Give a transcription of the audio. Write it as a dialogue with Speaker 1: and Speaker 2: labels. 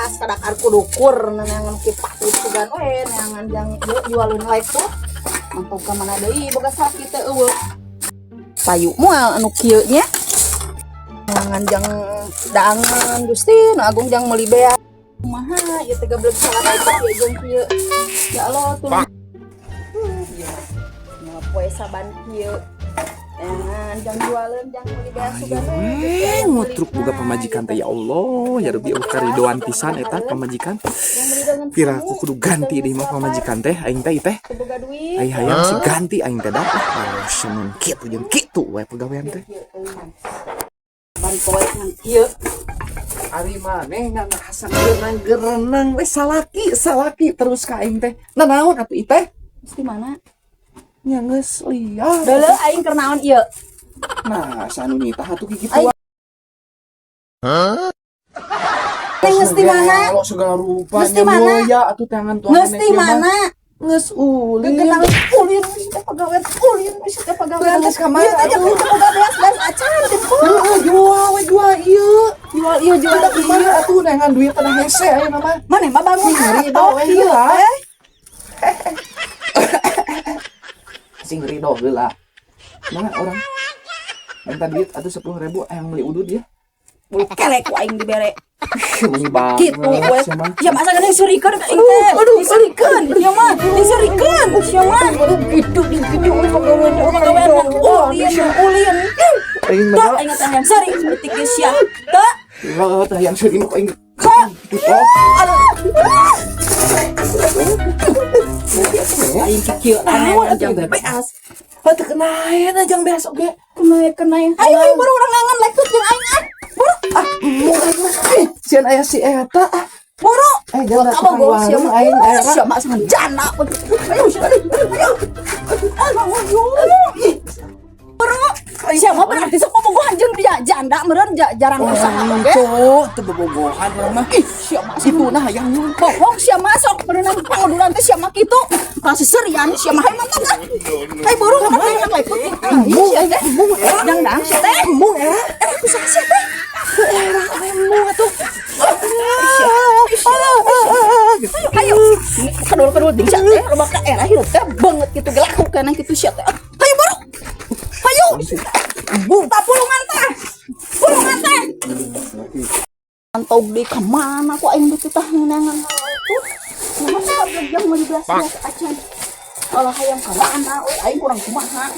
Speaker 1: Beas kadakar kudukur neangan ki patut sugan we neangan jang ieu jualeun like tuh. Mantau ka mana deui boga salaki teh eueuh. Payu moal anu kieu nya. Neangan jang daangan Gusti Nu Agung jang meuli beas. Kumaha ieu teh gablek salaki teh kieu jeung kieu. Ya Allah tulung. Ieu mah poe saban kieu. Neangan jang jualeun jang meuli beas sugan we. Gusti
Speaker 2: Eh,
Speaker 1: aya
Speaker 2: ngutruk boga
Speaker 1: meulina,
Speaker 2: pamajikan teh,
Speaker 1: ieu
Speaker 2: ya Allah, ya Rabbi, eueuh karidoan pisan eta pamajikan. Pira aku kudu ganti deui mah pamajikan teh aing teh teh.
Speaker 1: Boga duit.
Speaker 2: Ai hayang sih ganti aing teh dah. Ah, semun kitu jeung kitu we pagawean teh.
Speaker 1: Ban poe ngan kieu.
Speaker 2: Ari maneh ngangahasa gerenang-gerenang we salaki salaki terus ka aing teh. Nanaon atuh ieu teh?
Speaker 1: Geus di mana?
Speaker 2: Nya geus liar.
Speaker 1: Deuleu aing keur naon ieu?
Speaker 2: Nah, sanu nitah atuh kitu.
Speaker 1: Aing geus di mana?
Speaker 2: Kalau segala rupa
Speaker 1: Geus di mana?
Speaker 2: mulia atuh tangan tuangan.
Speaker 1: Geus di mana?
Speaker 2: Geus ulin.
Speaker 1: Gegenang ulin geus teh pagawean ulin geus teh pagawean.
Speaker 2: Geus ka mana
Speaker 1: Ieu teh
Speaker 2: atuh?
Speaker 1: jeung boga beas-beas acan tempo.
Speaker 2: Heeh, jual we jual ieu.
Speaker 1: Jual ieu jual
Speaker 2: Udah
Speaker 1: ieu.
Speaker 2: kumaha atuh neangan duit teh hese ayeuna mah.
Speaker 1: Maneh mah bangun
Speaker 2: Sing ridho
Speaker 1: atoh
Speaker 2: we
Speaker 1: ieu
Speaker 2: heula.
Speaker 1: teh.
Speaker 2: Sing ridho heula. Mana orang? Minta duit atuh 10.000 hayang meuli udud ya.
Speaker 1: Bulu kelek ku aing dibere.
Speaker 2: Meuni banget
Speaker 1: Kitu we.
Speaker 2: sia mah.
Speaker 1: Ya masa geuning seurikeun ka aing teh. Diseurikeun ieu mah, diseurikeun sia mah. Kitu kitu pagawean pagawean ulin ulin.
Speaker 2: Aing
Speaker 1: Tah
Speaker 2: mah
Speaker 1: aing teh hayang seuri saeutik ge sia. Tah.
Speaker 2: Heeh, teh hayang seuri mah ku aing.
Speaker 1: Tah.
Speaker 2: Tuh.
Speaker 1: Aduh. Aing kieu
Speaker 2: Naon atuh
Speaker 1: jang
Speaker 2: teh?
Speaker 1: beas.
Speaker 2: Heuh kenaen jang beas oge.
Speaker 1: Kenae kenae. Ayo ayo buru urang ngangan lekut jeung aing ah. Buru.
Speaker 2: Ah, embung aing mah. Eh, sieun aya si eta ah.
Speaker 1: Buru.
Speaker 2: Eh, jangan
Speaker 1: Kamu
Speaker 2: tukang
Speaker 1: gua sia
Speaker 2: warung
Speaker 1: mah.
Speaker 2: aing era.
Speaker 1: Sia mah sangat jana. Ayo sia. Ayo. Ayo. Ih. Buru. Sia mah berarti sok bobogohan jeung dia janda meureun jarang usaha oge.
Speaker 2: Cok, teu bobogohan urang mah.
Speaker 1: Ih, sia mah
Speaker 2: Itu nah hayang
Speaker 1: bohong sia mah sok beunang pangodulan teh sia mah kitu. Kasih serian sia mah hayang mantap ah. Hayu buru urang ngangan lekut.
Speaker 2: Embung aing embung era.
Speaker 1: Jang dang sia teh.
Speaker 2: Embung era.
Speaker 1: Eh, kusaha sia teh?
Speaker 2: Era embung atuh.
Speaker 1: Ayo, kedul-kedul ding sia teh, loba ka era hirup teh banget gitu gelaku kana kitu sia teh. Hayu buru. Hayu.
Speaker 2: Embung.
Speaker 1: Tak pulungan teh. Pulungan teh. Mantau deui ka mana ku aing dititah neangan tuh. Nah, jang meuli beas-beas acan. Kalau hayang ka mana we aing kurang kumaha.